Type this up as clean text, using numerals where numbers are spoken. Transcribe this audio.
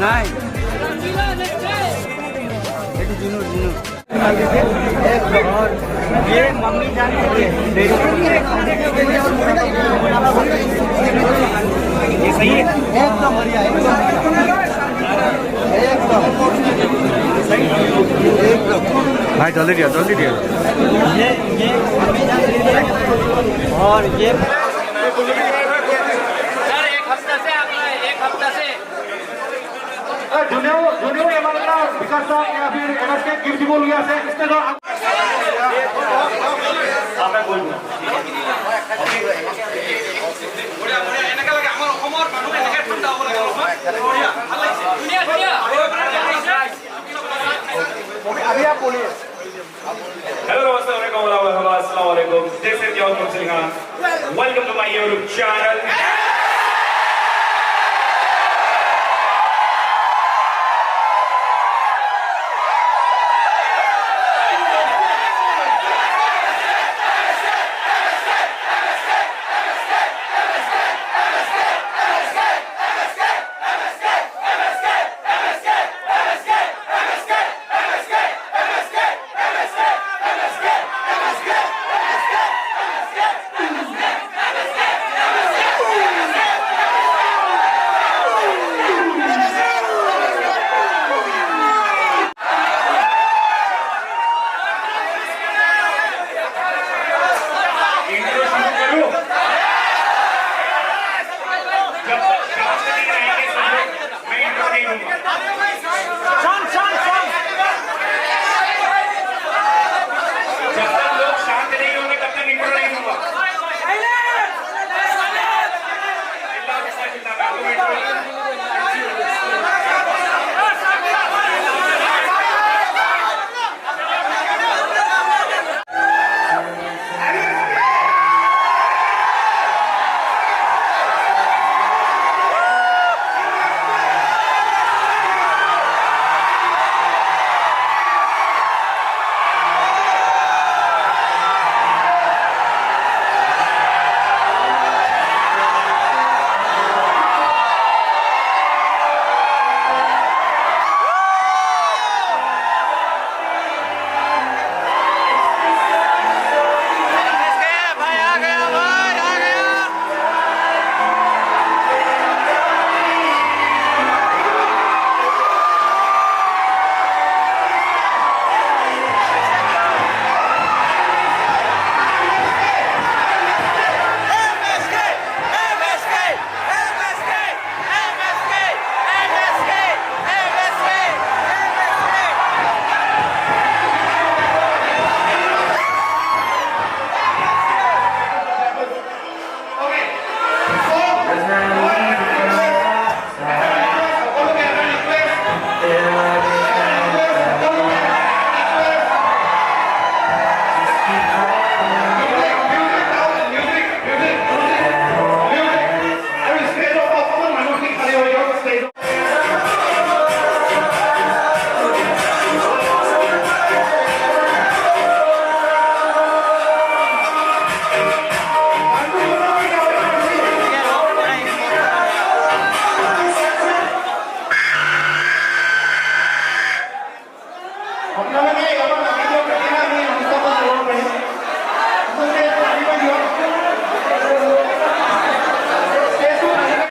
নাই এইটো জিনু জিনু। और ये मम्मी जान के ये सही है, एकदम बढ़िया, एकदम एकदम एकदम। भाई, जल्दी दिया, जल्दी दिया। ये मम्मी जान और ये सर, एक हफ्ता से आप एक हफ्ता से যোনেও যোনেও এম আৰ বিকাশ দা या फिर এম এছ কে গিফ্ট দিবলগীয়া আছে, ষ্টেজৰ। বঢ়িয়া বঢ়িয়া। এনেকে লাগে আমাৰ অসমৰ মানুহ এনেকে ঠাণ্ডা হ'ব লাগে অলপমান। বঢ়িয়া, ভাল লাগিছে, ধুনীয়া ধুনীয়া। Hello, namaste, alaikum, assalamu alaikum. This is your Munshi Khan. Welcome to my YouTube channel. Intro शुरू करूं? जब तक शांत नहीं रहेंगे सब लोग, मैं इंट्रो नहीं दूंगा। जब तक लोग शांत नहीं होंगे, तब तक इंट्रो नहीं दूंगा। चिल्ला चिल्ला चिल्ला, मैं आपको intro। সকলোকে এটা ৰিকুৱেষ্ট, সকলোকে এটা request. Music, music, music, আৰু ষ্টেজৰ পৰা অকণমান মানুহখিনি খালী হৈ দিয়ক ষ্টেজত। আপোনালোকে ইয়াৰ পৰা নামি দিয়ক, তেতিয়াহে আমি